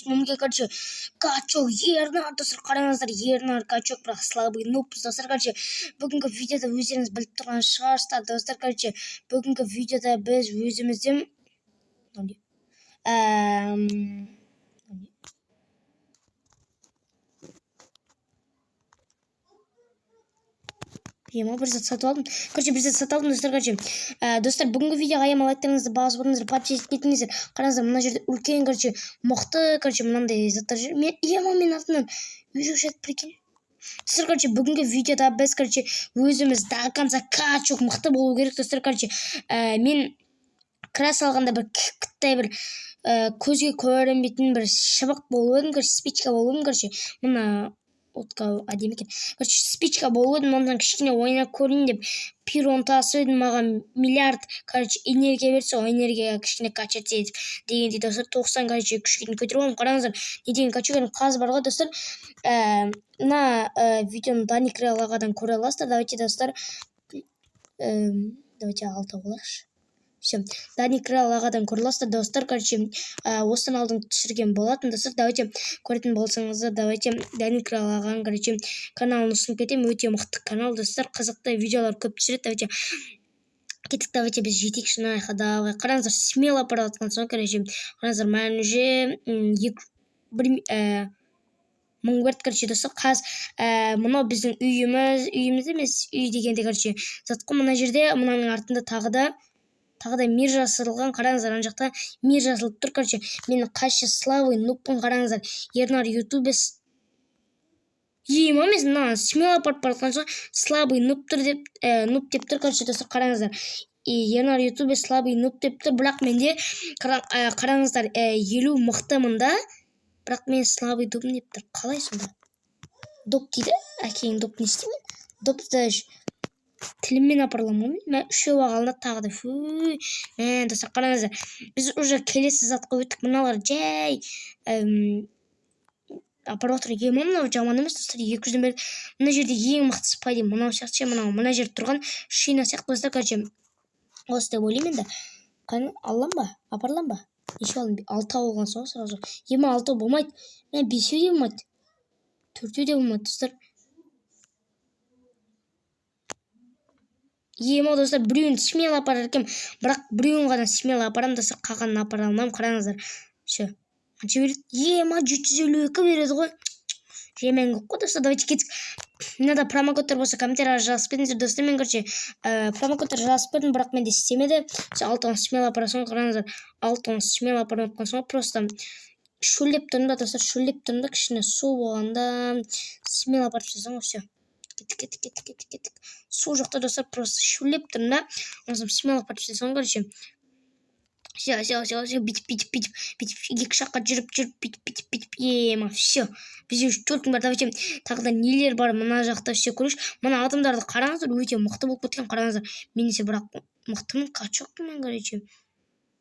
Өмірге, короче, качок Ернар, достар, қараңыздар, Ернар качок, бірақ слабый нуб, достар. Короче, бүгінгі видеода өздеріңіз біліп тұрған шығарсыздар, достар. Короче, бүгінгі видеода біз өзімізден ема бір зат сатып алдым. Короче, бір зат сатып алдым, достар. Короче, достар, бүгінгі видеоға аяма лайктарыңызды басып отырыңыздар, подписаться етіп кетіңіздер. Қараңыздар, мына жерде үлкен, короче, мықты, короче, мынандай заттар жүр. Мен ема, менің артымнан үйрек жатыр, прикинь. Достар, короче, бүгінгі видеода біз, короче, өзіміз до конца качок мықты болу керек, достар. Короче, мен кіре салғанда бір кіттай бір көзге көрінбейтін бір шыбық болып едім, короче, спичка болып едім. Короче, мына отқа әдемі екен. Короче, спичка болып едім, ондан кішкене ойнап көрейін деп пирон тасып едім, маған миллиард, короче, энергия берді. Сол энергияға кішкене качаться етіп дегендей, достар, 90, короче, күшке дейін көтеріп алдым. Қараңыздар, не деген качок екен. Қазір бар ғой, достар, мына видеоны Дани Крел ағадан көре аласыздар. Давайте, достар, давайте алтау қылайықшы. Все, Дани Крел ағадан көре аласыздар, достар. Короче, осыдан алдын түсірген болатын, достар. Давайте, көретін болсаңыздар, давайте Дани Крел ағаның, короче, каналын ұсынып кетемін. Өте мықты канал, достар, қызықты видеолар көп түсіреді. Давайте кеттік, давайте біз жетейікші мына жаққа. Давай, қараңыздар, смело бара жатқан соң, короче, қараңыздар, маған уже екі бір мың берді, короче, достар. Қазір мынау біздің үйіміз, үйіміз емес, үй дегенде, короче, зат қой. Мына жерде, мынаның артында тағы да мир жасырылған. Қараңыздар, ана жақта мир жазылып тұр. Короче, мен қанша слабый нубпын, қараңыздар. Ернар ютубе ема емес, мына смело апарып бара жатқан соң слабый нуб тұр деп, нуб деп тұр. Короче, достар, қараңыздар, и Ернар ютубе слабый нуб деп тұр, бірақ менде қараңыздар, 50 мықтымын да, бірақ мен слабый нубпын деп тұр. Қалай сонда? Доп дейді, әкең доп, не істеймін допты? Тіліммен апара аламын ғой мен. Үшеу ақ алынады тағы да. Фу, мә, достар, қараңыздар, біз уже келесі затқа өттік. Мыналар жай апарып отыр. Ема, мынау жаман емес, достар, 200-ден бері. Мына жерде ең мықтысы, по идее, мынау сияқты ше, мынау мына жерде тұрған шина сияқты, достар. Короче, осы деп ойлаймын енді. Қане, алам ба, апара аламын ба? Неше алдым? Алтау болған соң сразу. Ема, алтау болмайды, мә, бесеу де болмайды, төртеу де болмайды, достар. Ема, достар, біреуін смело апарар екенмін, бірақ біреуін ғана смело апарамын, достар, қалғанын апара алмаймын. Қараңыздар, все, қанша береді? Ема, 752 береді ғой, жемең көп қой, достар. Давайте кеттік. Мынада промокодтар болса, комментарийға жазып кетіңіздер, достар. Мен, короче, промокодтар жазып бердім, бірақ менде істемеді. Все, алтауын смело апарасың ғой. Қараңыздар, алтауын смело апарып жатқан соң, просто шөлдеп тұрмын да, достар, шөлдеп тұрмын да, кішкене су болғанда смело апарып тастасаң ғой. Все, кеттік, кеттік, кеттік, кеттік, кеттік. Су жоқ та, достар, просто шөлдеп тұрмын да, сосын смело апарып тастасаң. Короче, все, все, все, все, бүйтіп, бүйтіп, бүйтіп, бүйтіп, екі жаққа жүріп жүріп, бүйтіп, бүйтіп, бүйтіп. Ема, все, бізде уже төрт күн бар. Давайте, тағы да нелер бар мына жақта? Все, көрейікші. Мына адамдарды қараңыздар, өте мықты болып кеткен. Қараңыздар, мен десе, бірақ мықтымын, качокпын мен. Короче,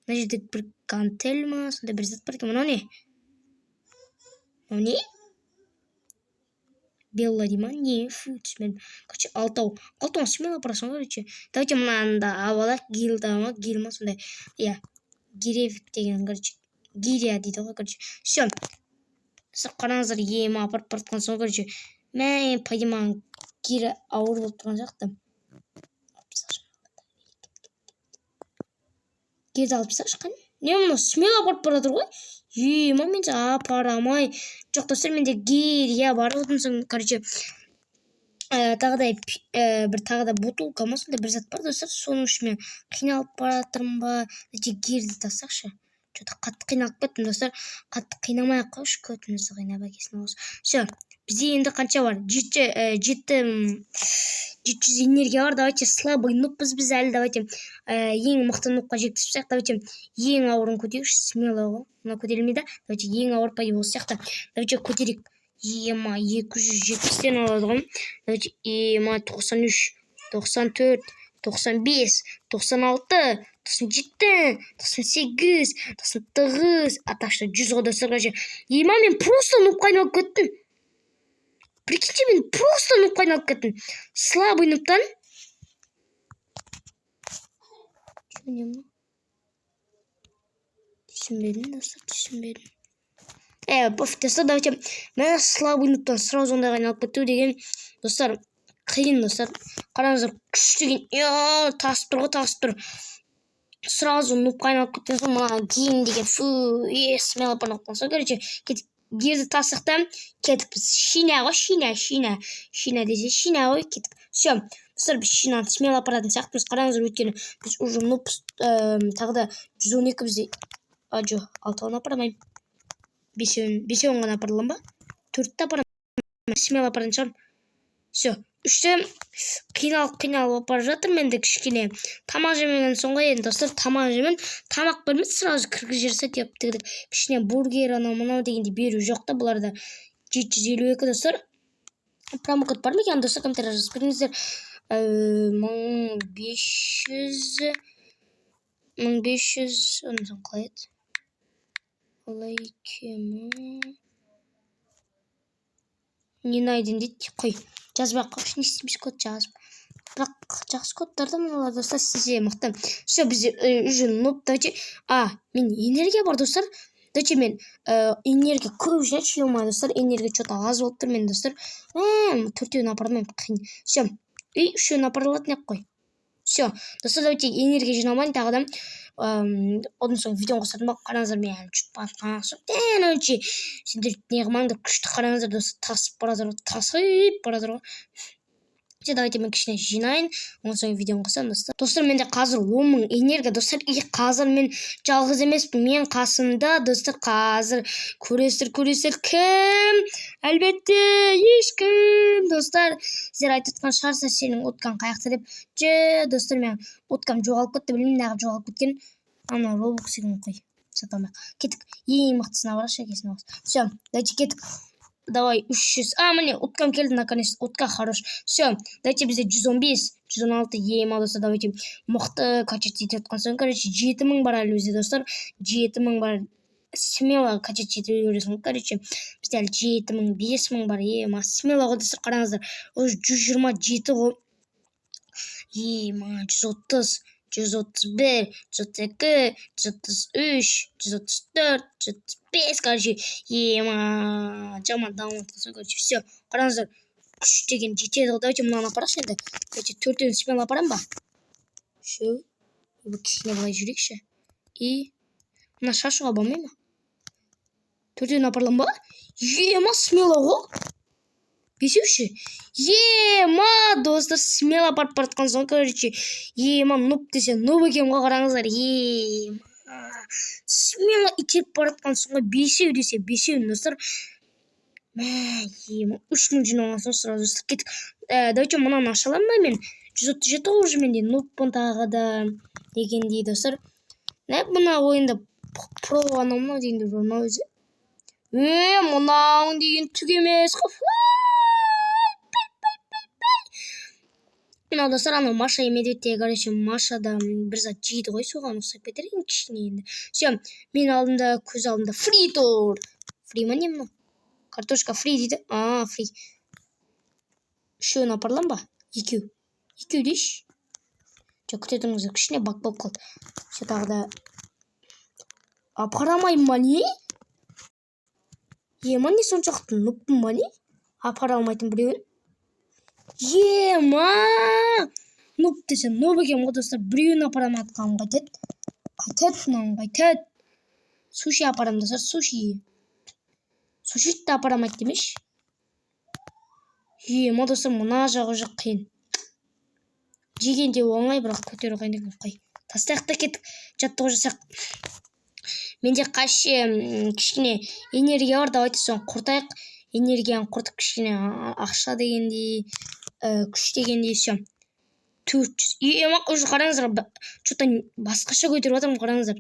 мына жерде бір гантель ма, сондай бір зат бар екен. Мынау не? Мынау не? Белла дей ма, не? Фу, түсінбедім. Короче, алтау, алтауын смело апарасың ғой. Короче, давайте мынаны да алып алайық. Гилда ма, гил ма, сондай, иә, гиревик деген, короче, гиря дейді ғой. Короче, все, достар, қараңыздар, ема, апарып бара жатқан соң, короче, мә, по идее, маған гиря ауыр болып тұрған сияқты. Гирді алып тастайықшы. Қане, не мынау? Смело апарып бара жатыр ғой. Ема, мен апара алмай. Жоқ, достар, менде гиря бар. Одан соң, короче, тағы да бір, тағы да бутылка ма, сондай бір зат бар, достар. Соның үшін мен қиналып бара жатырмын ба? Давайте гирді тастайықшы, че то қатты қиналып кеттім, достар. Қатты қинамай ақ қойшы, көтімізді қинап әкесін. Осы, все, бізде енді қанша бар? Жеті, 700 энергия бар. Давайте, слабый нубпыз біз әлі. Давайте ең мықты нубқа жеткізіп тастайық. Давайте ең ауырын көтерейікші, смело ғой. Мынау көтерілмейді. Давайте ең ауыр, по идее, осы сияқты. Давайте көтерейік. Ема, 270-тен алады ғой. Давайте, ема, 93, 94, 95, 96, 97, 98, 99, а так что 100 ғой, достар. Короче, ема, мен просто нубқа айналып кеттім, прикиньте, мен просто нубқа айналып кеттім слабый нубтан. Че, не мынау? Түсінбедім, достар, түсінбедім. Пофиг, достар, давайте. Мә, слабый нубтан сразу ондайға айналып кету деген, достар, қиын, достар. Қараңыздар, күш деген, я, тасып тұр ғой, тасып тұр. Сразу нубқа айналып кеткен соң, мына гейм деген, фу, е, смело апарып соң, короче, кеттік. Герді тастық та, кеттік біз. Шина ғой, шина, шина, шина десе, шина ғой, кеттік. Все, достар, біз шинаны смело апаратын сияқтымыз, қараңыздар, өйткені біз уже нуб, тағы да 112 бізде. А, жоқ, алтауын апара алмаймын. Бесеуін, бесеуін ғана апара аламын ба? Төртті апарамын, смело апаратын шығармын. Все, үшті қиналып қиналып апарып жатырмын. Енді кішкене тамақ жемеген соң ғой енді, достар, тамақ жемен, тамақ бермейді, сразу кіргізіп жіберсе деп, кішкене бургер, анау мынау дегенде беру жоқ та бұларда. 752, достар, промокод бар ма екен, достар, комментарий жазып кетіңіздер. 1500, 1500, одан соң қалай еді? Лайкема не найден дейді. Қой, жазбай ақ қойшы, не істейміз код жазып? Бірақ жақсы кодтар да мыналар, достар, істесе мықты. Все, бізде уже нуб. Давайте, а мен энергия бар, достар, давайте мен энергия көп жинайыншы. Ё, достар, энергия че то аз болып тұр менде, достар. Төртеуін апара алмаймын, қиын. Все, и үшеуін апара алатын едік қой. Все, достар, давайте энергия жинамайын тағы да, одан соң видеоны қосатын боламын. Қараңыздар, мен короче, сендер не қылмаңдар, күшті. Қараңыздар, достар, тасып бара жатыр ғой, тасып бара жатыр ғой. Все, давайте мен кішкене жинайын, одан соң видеоны қосамын, достар. Достар, менде қазір 10 000 энергия, достар. И қазір мен жалғыз емеспін, мен қасымда, достар, қазір көресіздер, көресіздер, кім? Әлбетте, ешкім. Достар, сіздер айтып жатқан шығарсыздар, сенің уткаң қаяқта деп. Же, достар, мен уткам жоғалып кетті, білмеймін, неғып жоғалып кеткен. Ана робокс деген қой, сата алмай кеттік. Ең мықтысына барайықшы, әкесіне. Все, давайте, кеттік. Давай, 300. А, міне, уткам келді, наконец. Утка хорош. Все, давайте, бізде 115, 116, ема, достар, давайте мықты качать етіп жатқан соң, короче, 7000 бар әлі бізде, достар. 7000 бар. Смело качать ете бересің ғой, короче. Бізде әлі 7000, 5000 бар, ема, смело ғой, достар, қараңыздар. Уже 127 ғой. Ема, 130, 131, 132, 133, 134, 135, короче, ема, жаман дамып жатқан, короче. Все, қараңыздар, күш деген жетеді ғой. Давайте мынаны апарайықшы енді. Давайте төртеуін смело апарамын ба? Үшеу, кішкене былай жүрейікші. И мына шашуға болмай ма? Төртеуін апара аламын ба? Ема, смело ғой. Бесеу ше? Ема, достар, смело апарып бара жатқан соң, короче, ема, нуб десе нуб екен ғой, қараңыздар. Ема, смело итеріп бара жатқан соң ғой, бесеу десе бесеу, достар. Мә, ема, 3000 жиналған соң сразу кеттік. Давайте мынаны аша аламын ба мен? 137 ғой уже менде, нубпын тағы да дегендей, достар. Мына ойында про, анау мынау дегендей бар ма өзі? Е, мынауың деген түк емес қой. Мынау, достар, анау Маша и Медведьте, короче, Маша да бір зат жейді ғой, соған ұқсап кетер екен кішкене енді. Все, мен алдымда, көз алдымда фри тұр. Фри ма, не мынау? Картошка фри дейді. А, фри. Үшеуін апара аламын ба? Екеу, екеу дейші. Жоқ, күте тұрыңыздар, кішкене баг болып қалды. Все, тағы да апара алмаймын ба, не? Ема, не соншалықты нубпын ба, не, апара алмайтын біреуін? Ема, нуб десе нуб екен ғой, достар. Біреуін апара алмай жатқаным қайтеді, қайтеді мынауың, қайтеді? Суши апарамын, достар, суши. Сушиді де апара алмайды демеші. Ема, достар, мына жағы уже қиын. Жегенде оңай, бірақ көтеру қиын екен. Қой, тастайық та, кеттік, жаттығу жасайық. Менде қаще кішкене энергия бар, давайте соны құртайық. Энергияны құртып, кішкене ақша дегендей, күш дегендей. Все, 400. Ема, уже қараңыздар, че то басқаша көтеріп жатырмын, қараңыздар.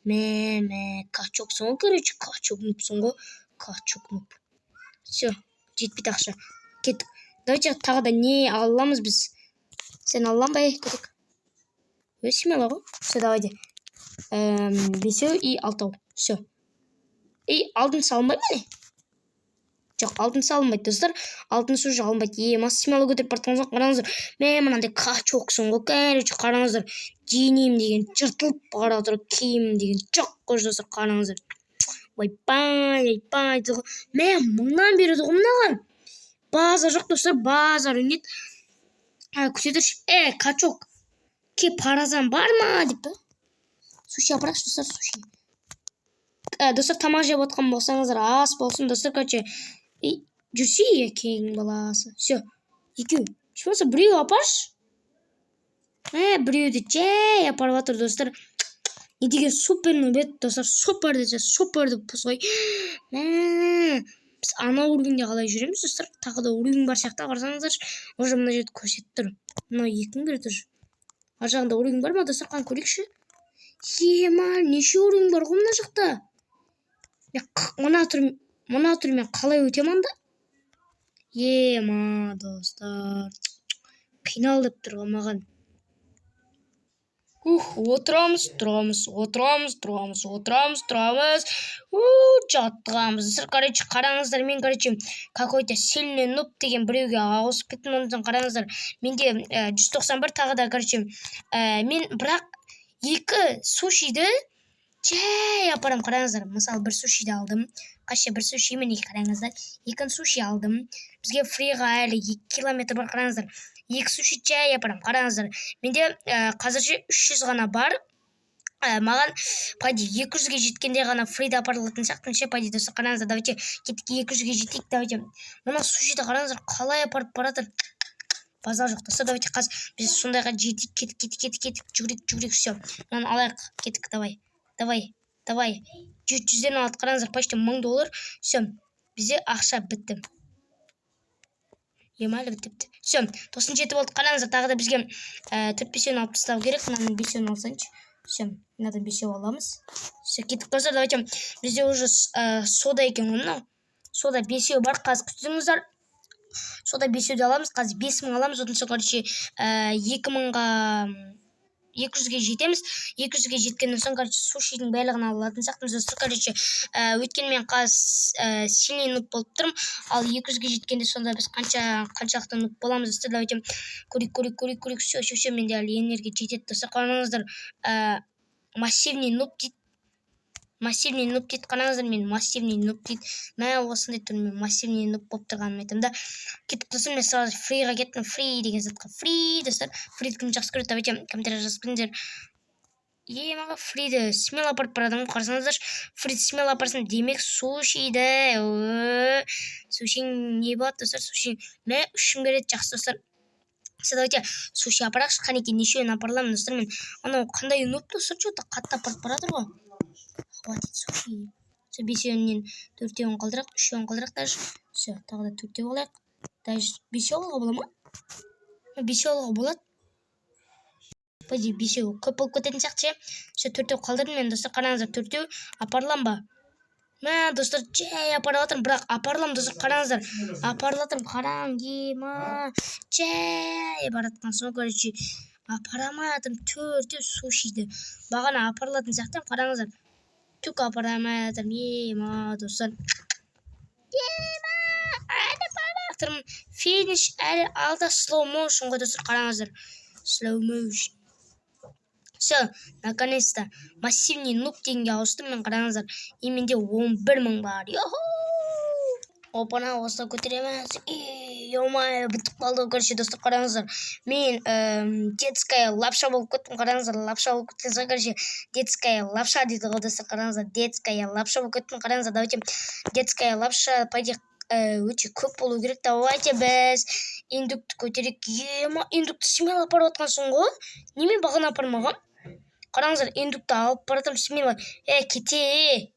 Мә, мә, качоксың ғой, короче, качок нубсың ғой, качок нуб. Все, жетпейді ақша, кеттік. Давайте тағы да не ала аламыз біз? Сен ала аламын ба? Кеттік. Өй, смело ғой. Все, давайте, бесеу и алтау. Все, и алтыншы алынбай ма, не? Жоқ, алтыншы алынбайды, достар, алтыншы уже алынбайды. Ема, смело көтеріп бара жатқан соң, қараңыздар. Мә, мынандай качоксың ғой, короче, қараңыздар, денем деген жыртылып бара жатыр, киімім деген жоқ қой, достар, қараңыздар. Ойбай, ойбай, мә, 1000-нан береді ғой мынаған. Базар жоқ, достар, базар нет. Күте тұршы, е, качок, ке, паразан бар ма деп па. Суши апарайықшы, достар, суши. Достар, тамақ жеп отқан болсаңыздар, ас болсын, достар. Короче, жүрсе, әкеңнің баласы. Все, екеу еш болмаса, біреу апаршы. Біреуді жай апарып жатыр, достар. Не деген супер нуб, достар, супер десе, супер деп қой. Мә, біз ана уровеньде қалай жүреміз, достар? Тағы да уровень бар сияқты, қарасаңыздаршы, уже мына жерде көрсетіп тұр. Мынау 2 мың береді уже. Ар жағында уровень бар ма, достар? Қане, көрейікші. Ема, неше уровень бар ғой мына жақта? Мына түрмен қалай өтемін анда? Ема, достар, қинал деп тұр ғой маған. Ух, отырамыз, тұрамыз, отырамыз, тұрамыз, отырамыз, тұрамыз, у, жаттығамыз. Достар, короче, қараңыздар, мен, короче, какой то сильный нуб деген біреуге ауысып кеттім. Одан қараңыздар, менде 191 тағы да, короче, мен бірақ екі сушиді жай апарамын. Қараңыздар, мысалы, бір сушиді алдым. Қанша бір суши? Міне, қараңыздар, екінші суши алдым. Бізге фриға әлі 2 километр бар. Қараңыздар, екі суши жай апарамын. Қараңыздар, менде қазірше 300 ғана бар. Маған, по идее, 200-ге жеткенде ғана фриді апара алатын сияқтымын ше, по идее. Достар, қараңыздар, давайте кеттік, 200-ге жетейік. Давайте, мына сушиді қараңыздар, қалай апарып бара жатыр. Базар жоқ, достар. Давайте қазір біз сондайға жетейік. Кеттік, кеттік, кеттік, кеттік, жүгірейік, жүгірейік. Все, мынаны алайық, кеттік. Давай, давай, давай. 700-ден алады, қараңыздар, почти 1000 доллар. Все, бізде ақша бітті. Ема, әлі бітіпті. Все, 97 болды. Қараңыздар, тағы да бізге төрт, бесеуін алып тастау керек. Мынаның бесеуін алсайыншы. Все, мынадан бесеу аламыз. Все, кеттік, достар, давайте. Бізде уже сода екен ғой мынау. Сода бесеу бар қазір, күтіңіздер. Сода бесеуді аламыз қазір, 5000 аламыз. Одан соң, короче, 2000-ға, 200-ге жетеміз. 200-ге жеткеннен соң, короче, сушидің барлығын ала алатын сияқтымыз, достар. Короче, өйткені мен қазір сильный нуб болып тұрмын. Ал 200-ге жеткенде сонда біз қаншалықты нуб боламыз, достар? Давайте көрейік, көрейік, көрейік, көрейік. Все, все, все, менде әлі энергия жетеді, достар. Қараңыздар, массивный нуб дейді, массивный нуб дейді. Қараңыздар, мен массивный нуб дейді. Мә, осындай түрмен массивный нуб болып тұрғанын айтамын да. Кеттік, достар, мен сразу фриға кеттім, фри деген затқа. Фри, достар, фриді кім жақсы көреді? Давайте, комментарий жазып кетіңдер. Е, маған фриді смело апарып барады ғой. Қарасаңыздаршы, фриді смело апарсам, демек, сушиді, суши не болады, достар? Суши, мә, 3000 береді. Жақсы, достар. Все, давайте суши апарайықшы. Қанекей, нешеуін апара аламын, достар, мен? Анау қандай нуб, достар, че то қатты апарып бара жатыр ғой. Хватит суши. Все, бесеуінен төртеуін қалдырайық, үшеуін қалдырайық даже. Все, тағы да төртеу алайық. Даже бесеу алуға бола ма? Бесеу алуға болады, по идее. Бесеу көп болып кететін сияқты ше. Все, төртеу қалдырдым мен, достар. Қараңыздар, төртеу апара аламын ба? Мә, достар, жай апарып жатырмын, бірақ апара аламын, достар. Қараңыздар, апарып жатырмын, қараң, ема, жай бара жатқан соң, короче, апара алмай жатырмын төртеу сушиді. Бағана апара алатын сияқтымын, қараңыздар, түк апара алмай жатырмын. Ема, достар, ема, әлі бара жатырмын. Финиш әлі алда. Slow motion ғой, достар, қараңыздар, slow motion. Все, наконец то массивный нуб дегенге ауыстым мен. Қараңыздар, и менде 11 000 бар. Йоху, опана, осылай көтереміз. Ё-моё, бітіп қалды. Короче, достар, қараңыздар, мен детская лапша болып кеттім. Қараңыздар, лапша болып кеткен соң, короче, детская лапша дейді ғой, достар. Қараңыздар, детская лапша болып кеттім. Қараңыздар, давайте, детская лапша, по идее, өте көп болу керек. Давайте біз индукты көтерейік. Ема, индукты смело апарып жатқансың ғой, неме бағана апармаған? Қараңыздар, индукты алып бара жатырмын смело. Е, кете,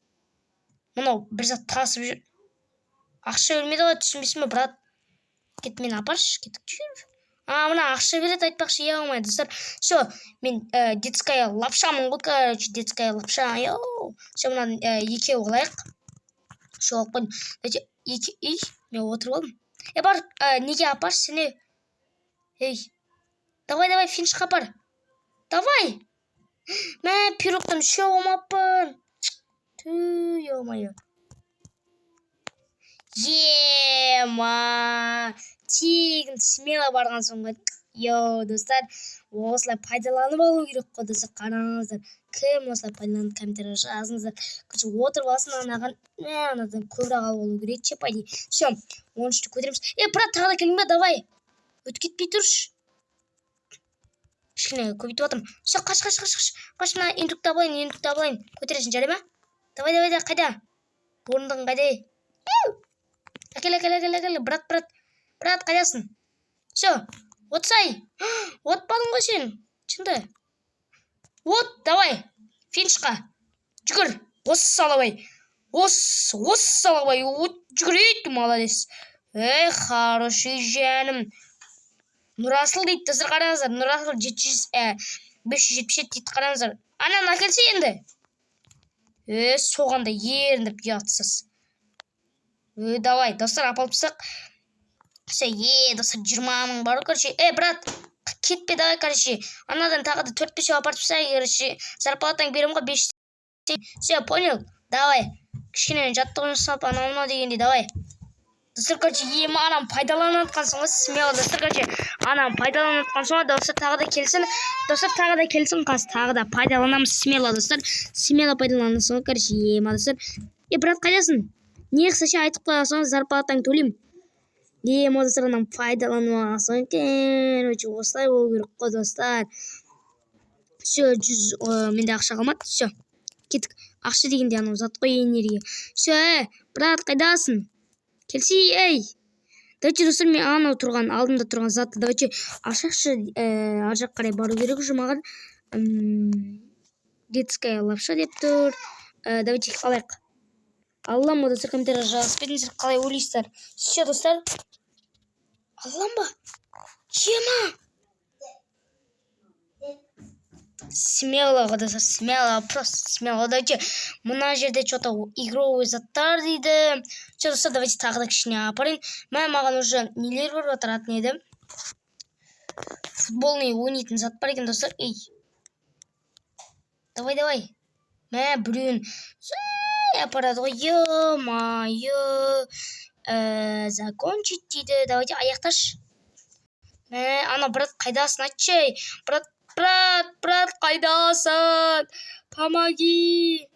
мынау бір зат тасып жүр, ақша бермейді ғой, түсінбейсің ба, брат? Кет, мені апаршы, кеттік, жүр. А, мына ақша береді, айтпақшы. Е, достар, все, мен детская лапшамын ғой, короче, детская лапша. Йоу, все, мынаны екеу қылайық. Все, алып қойдым. Давайте екі. Ей, мен отырып алдым. Е, бар, неге апаршы сені? Ей, давай, давай, финишқа апар, давай. Мә, пирогтан үшеу алмаппын. Ту, ё-моё, ема, тегін смело барған соң ғой. Йоу, достар, осылай пайдаланып алу керек қой, достар. Қараңыздар, Кім осылай пайдаланады, комментарийға жазыңыздар. Короче, отырып алсын анаған, мә, анадан көбірек алып алу керек ше, по идее. Все, 13-ті көтереміз. Е, брат, тағы да келдің ба? Давай, өтіп кетпей тұршы, кішкене көбейтіп жатырмын. Все, қаш, қаш, қаш, қаш, қаш. Мына индукты алайын, индукты алайын. Көтересің, жарай ма? Давай, давай, давай. Қайда орындығың, қайда? Әкел, әкел, әкел, әкел. Брат, брат, брат, қайдасың? Все, отсай. Отпадың ғой сен, шынды от. Давай, финишқа жүгір. Осы салабай, осы, осы салабай, от, жүгірейік. Молодец, эй, хороший, жаным. Нұрасыл дейді, достар, қараңыздар. Нұрасыл 700, 577 дейді, қараңыздар. Ананы әкелсе енді, е, соған да ерініп, ұятсыз. Е, давай, достар, апарып тастайық. Все, е, достар, 20 000 бар, короче. Е, брат, кетпе, давай, короче, анадан тағы да төрт бесеу апарып тастайық. Короче, зарплатаңды беремін ғой, 500. Все, понял? Давай, кішкене жаттығу жасап, анау мынау дегендей. Давай, достар, короче, ема, ананы пайдаланып жатқансың ғой, смело. Достар, короче, ананы пайдаланып жатқансың ғой. Достар, тағы да келсін, достар, тағы да келсін. Қазір тағы да пайдаланамыз смело, достар, смело пайдаланасың ғой, короче, ема, достар. Е, брат, қайдасың? Не қылса ше, айтып қоясың, зарплатаңды төлеймін. Ема, достар, ананы пайдаланып алғансың. Короче, осылай болу керек қой, достар. Все, 100, менде ақша қалмады. Все, кеттік. Ақша дегенде анау зат қой, энергия. Все, е, брат, қайдасың? Келсей, ей. Давайте, достар, мен анау тұрған, алдымда тұрған затты давайте ашайықшы. Ар жаққа қарай бару керек уже маған. Детская лапша деп тұр. Давайте алайық. Аллам ба, достар, комментарийға жазып кетіңіздер, қалай ойлайсыздар? Все, достар, аллам ба? Ема, смело ғой, достар, смело, просто смело. Давайте, мына жерде че то игровой заттар дейді. Все, достар, давайте тағы да кішкене апарайын. Мә, маған уже нелер беріп жатыр? Аты не еді, футбольный ойнайтын зат бар екен, достар. Ей, давай, давай. Мә, біреуін апарады ғой, е мое. Закончить дейді. Давайте, аяқташы. Мә, ана, брат, қайдасың, айтшы? Ей, брат, брат, брат, қайдасың? Помоги.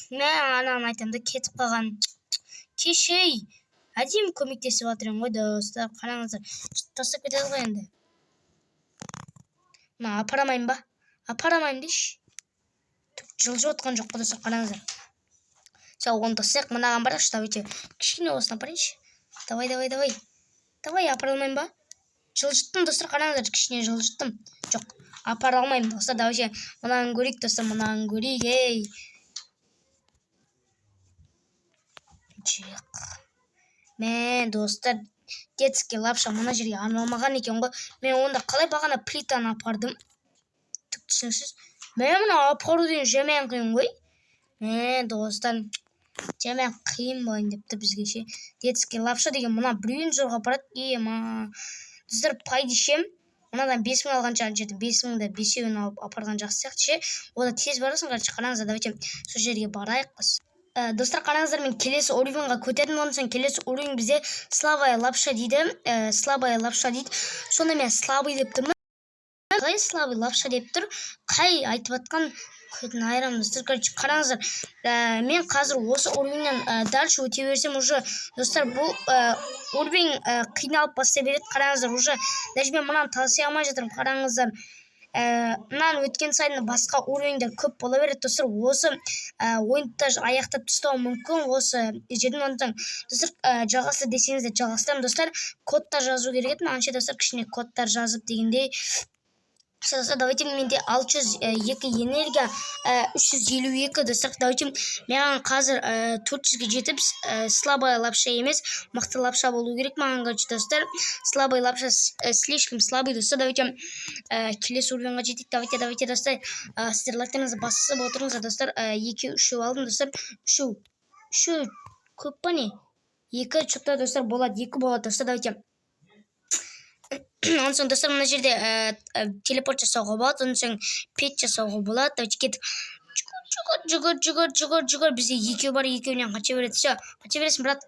Мә, ананы айтамын да, кетіп қалған. Кеше әдемі көмектесіп жатыр едім ғой, достар, қараңыздар, тастап кетеді ғой енді. Мына апара алмаймын ба? Апара алмаймын дейші, түк жылжып отқан жоқ қой, достар, қараңыздар. Все, оны тастайық, мынаған барайықшы. Давайте, кішкене осыны апарайыншы. Давай, давай, давай, давай. Апара алмаймын ба? Жылжыттым, достар, қараңыздар, кішкене жылжыттым. Жоқ, апара алмаймын, достар. Давайте мынаны көрейік, достар, мынаны көрейік. Ей, жоқ, мә, достар, детский лапша мына жерге арналмаған екен ғой. Мен онда қалай бағана плитаны апардым? Түк түсініксіз. Мә, мына апару деген жаман қиын ғой. Мә, достар, жаман қиын болайын деп тұр бізге ше. Детский лапша деген мына біреуін зорға апарады. Ема, достар, пайды ішемін. Мынадан 5000 алғанша, ана жерден 5000-ді бесеуін алып апарған жақсы сияқты ше. Ода тез барасың, короче. Қараңыздар, давайте сол жерге барайық біз. Достар, қараңыздар, мен келесі уровеньға көтердім. Одан соң келесі уровень бізде слабая лапша дейді. Слабая лапша дейді. Сонда мен слабый деп тұрмын. Қалай слабый лапша деп тұр? Қай айтып жатқан көтін айырамын, достар. Короче, қараңыздар, мен қазір осы уровеньнен дальше өте берсем, уже, достар, бұл уровень қиналып бастай береді. Қараңыздар, уже даже мен мынаны таси алмай жатырмын. Қараңыздар, мынаны өткен сайын басқа уровеньдер көп бола береді, достар. Осы ойынды даже аяқтап тастауым мүмкін осы жерден. Одан достар, жалғастыр десеңіздер, жалғастырамын. Достар, кодтар жазу керек еді маған ше, достар, кішкене кодтар жазып дегендей. Достар, давайте, менде 602 энергия, 352. Достар, давайте, маған қазір 400-ге жетіп, слабая лапша емес, мықты лапша болу керек маған. Короче, достар, слабый лапша слишком слабый. Достар, давайте, келесі уровеньға жетейік. Давайте, давайте, достар, сіздер лайктарыңызды басып отырыңыздар. Достар, екеу, үшеу алдым, достар. Үшеу, үшеу көп па, не? Екі че то, достар, болады, екі болады, достар. Давайте, одан соң, достар, мына жерде телепорт жасауға болады, одан соң пет жасауға болады. Давайте, кеттік. Жүгір, жүгір, жүгір, жүгір, жүгір. Бізде екеу бар, екеуінен қанша береді? Все, қанша бересің, брат,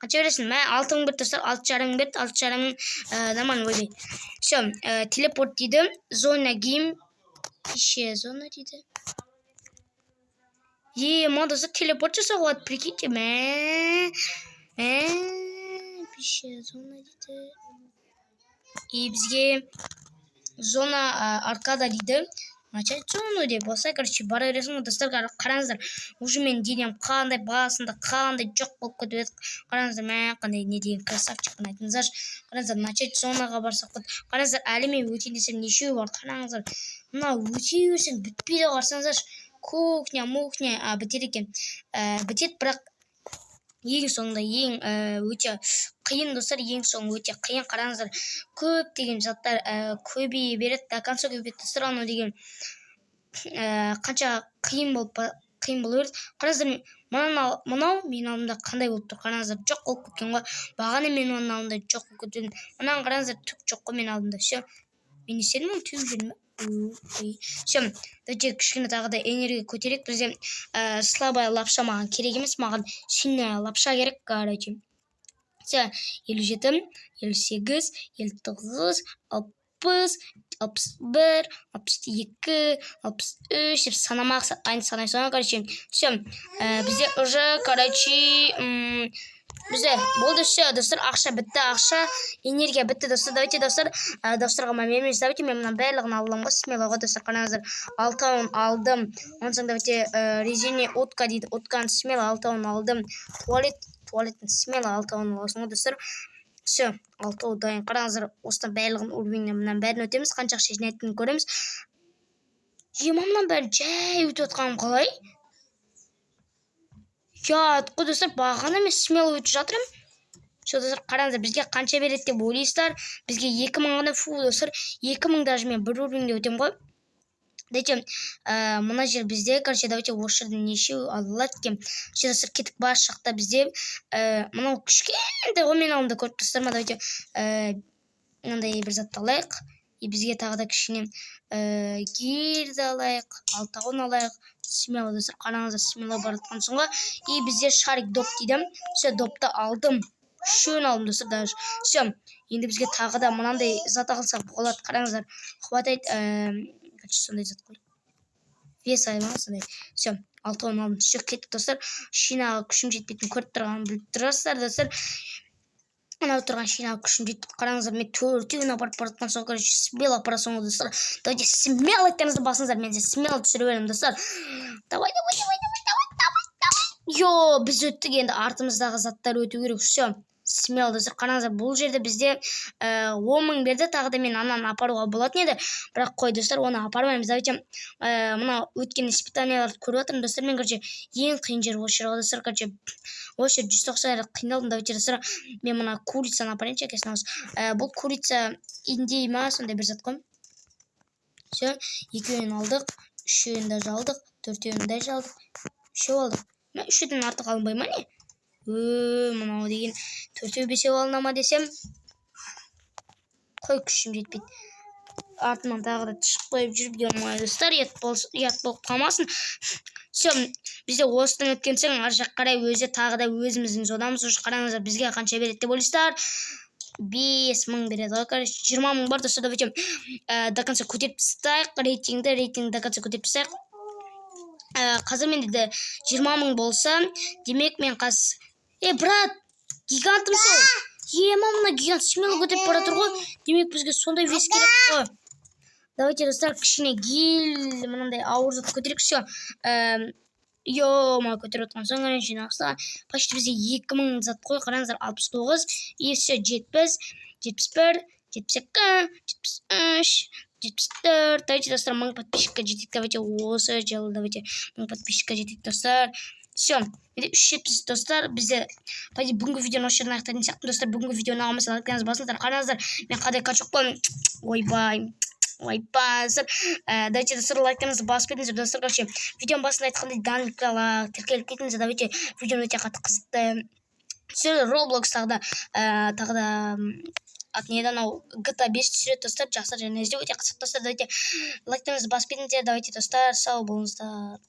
қанша бересің? Мә, 6000 берді, достар, 6,5 мың берді, 6,5 мың, нормально, ойбай. Все, телепорт дейді, зона гейм, пище зона дейді. Ема, достар, телепорт жасауға болады, прикиньте. Мә, мә, пища зона дейді. И бізге зона аркада дейді, начать зону деп болса, короче, бара бересің ғой, достар. Қараңыздар, уже менің денем қандай, басында қандай жоқ болып кетіп еді. Қараңыздар, мә, қандай не деген красавчикпін, айтыңыздаршы. Қараңыздар, начать зонаға барсақ болады. Қараңыздар, әлі мен өтейін десем, нешеуі бар, қараңыздар. Мына өте берсең, бітпейді, қарасаңыздаршы. Кухня мухня а, бітеді екен, бітеді, бірақ ең соңында ең өте қиын, достар, ең соңы өте қиын. Қараңыздар, көптеген заттар көбейе береді, до конца көбейеді, достар. Анау деген қанша қиын болып, қиын бола береді. Қараңыздар, мынау, мынау менің алдымда қандай болып тұр, қараңыздар, жоқ болып кеткен ғой. Бағана мен оның алдында жоқ болып кеткен. Мынаны қараңыздар, түк жоқ қой менің алдымда. Все, мен не істедім? Оны теуіп жібердім ба? Все, давайте кішкене тағы да энергия көтерейік. Бізде слабая лапша маған керек емес, маған сильная лапша керек, короче. Все, 57, 58, 59, 60, 61, 62, 63 деп санамақ санай саламын, короче. Все, бізде уже, короче, бізде болды. Все, достар, ақша бітті, ақша, энергия бітті, достар. Давайте, достар, достарға мән бермейміз. Давайте мен мынаның барлығын аламын ғой, смело ғой, достар. Қараңыздар, алтауын алдым. Одан соң давайте резиновый утка дейді, утканы смело алтауын алдым. Туалет, туалеттің смело алтауын аласың ғой, достар. Все, алтауы дайын. Қараңыздар, осыдан барлығын, уровеньнен мынаның бәрін өтеміз, қанша ақша жинайтынын көреміз. Ема, мынаның бәрін жай өтіп жатқаным қалай? Ұят қой, достар, бағана мен смело өтіп жатырмын. Все, достар, қараңыздар, бізге қанша береді деп ойлайсыздар? Бізге 2000 ғана. Фу, достар, 2000, даже мен бір уровеньде өтемін ғой. Давайте, мына жер бізде, короче, давайте осы жерден нешеу алады екен? Все, достар, кеттік. Бас жақта бізде мынау кішкентай ғой менің алдымда, көріп тұрсыздар ма? Давайте мынандай бір затты алайық. И бізге тағы да кішкене гирді алайық, алтауын алайық смело. Достар, қараңыздар, смело бара жатқан соң ғой. И бізде шарик доп дейді. Все, допты алдым, үшеуін алдым, достар, даже. Все, енді бізге тағы да мынандай зат алсақ болады. Қараңыздар, хватает, короче, сондай зат қой, вес ма, сондай. Все, алтауын алдым. Все, кеттік, достар. Шинаға күшім жетпейтінін көріп тұрғанын біліп тұрасыздар, достар. Мынау тұрған шинаға күшім жетпейді. Қараңыздар, мен төртеуін апарып бара жатқан соң, короче, смело апарасың ғой, достар. Давайте смело лайктарыңызды басыңыздар, мен де смело түсіре беремін, достар. Давай, давай, давай, давай, давай, давай, давай. Йо, біз өттік, енді артымыздағы заттар өту керек. Все, смело, достар. Қараңыздар, бұл жерде бізде 10 000 берді. Тағы да мен ананы апаруға болатын еді, бірақ қой, достар, оны апармаймыз. Давайте мына өткен испытанияларды көріп жатырмын, достар, мен. Короче, ең қиын жер осы жер ғой, достар. Короче, осы жер 190 рет қиналдым. Давайте, достар, мен мына курицаны апарайыншы, әкесін. Бұл курица индей ма, сондай бір зат қой. Все, екеуін алдық, үшеуін даже алдық, төртеуін даже алдық, үшеу алдық. Мә, үшеуден артық алынбай ма, не? Мынау деген төртеу, бесеу алына ма десем, қой, күшім жетпейді. Артынан тағы да тышып қойып жүріп, ё, достар, ұят ұят болып қалмасын. Все, бізде осыдан өткен соң ар жаққа қарай өзі тағы да өзіміздің зонамыз уже. Қараңыздар, бізге қанша береді деп ойлайсыздар? 5000 береді ғой, короче, 20 000 бар, достар. Давайте до конца көтеріп тастайық рейтингді, рейтингді до конца көтеріп тастайық. Қазір менде де 20 000 болса, демек, мен қазір, е, брат, гигантым сол. Ема, мына гигант смело көтеріп бара жатыр ғой. Демек, бізге сондай вес керек қой. Давайте, достар, кішкене гель, мынандай ауыр зат көтерейік. Все, ё, көтеріп отқан соң, жинақса, почти бізде 2000 зат қой. Қараңыздар, 69, и все, 70, 71, 72, 73, 74. Давайте, достар, 1000 подписчикке жетейік. Давайте осы жылы, давайте 1000 подписчикке жетейік, достар. Все, менде 370, достар. Бізде, по идее, бүгінгі видеоны осы жерден аяқтайтын сияқтымын, достар. Бүгінгі видео ұнаған болса, лайктарыңызды басыңыздар. Қараңыздар, мен қандай качокпын, ойбай, ойбай, достар. Давайте, достар, лайктарыңызды басып кетіңіздер, достар. Короче, видеоның басында айтқандай, даникаға тіркеліп кетіңіздер. Давайте, видеоны өте қатты қызықты түсірді. Роблокс тағы да, тағы да, аты не еді, анау GTA 5 түсіреді, достар. Жақсы және өте қызықты, достар. Давайте лайктарыңызды басып кетіңіздер. Давайте, достар, сау болыңыздар.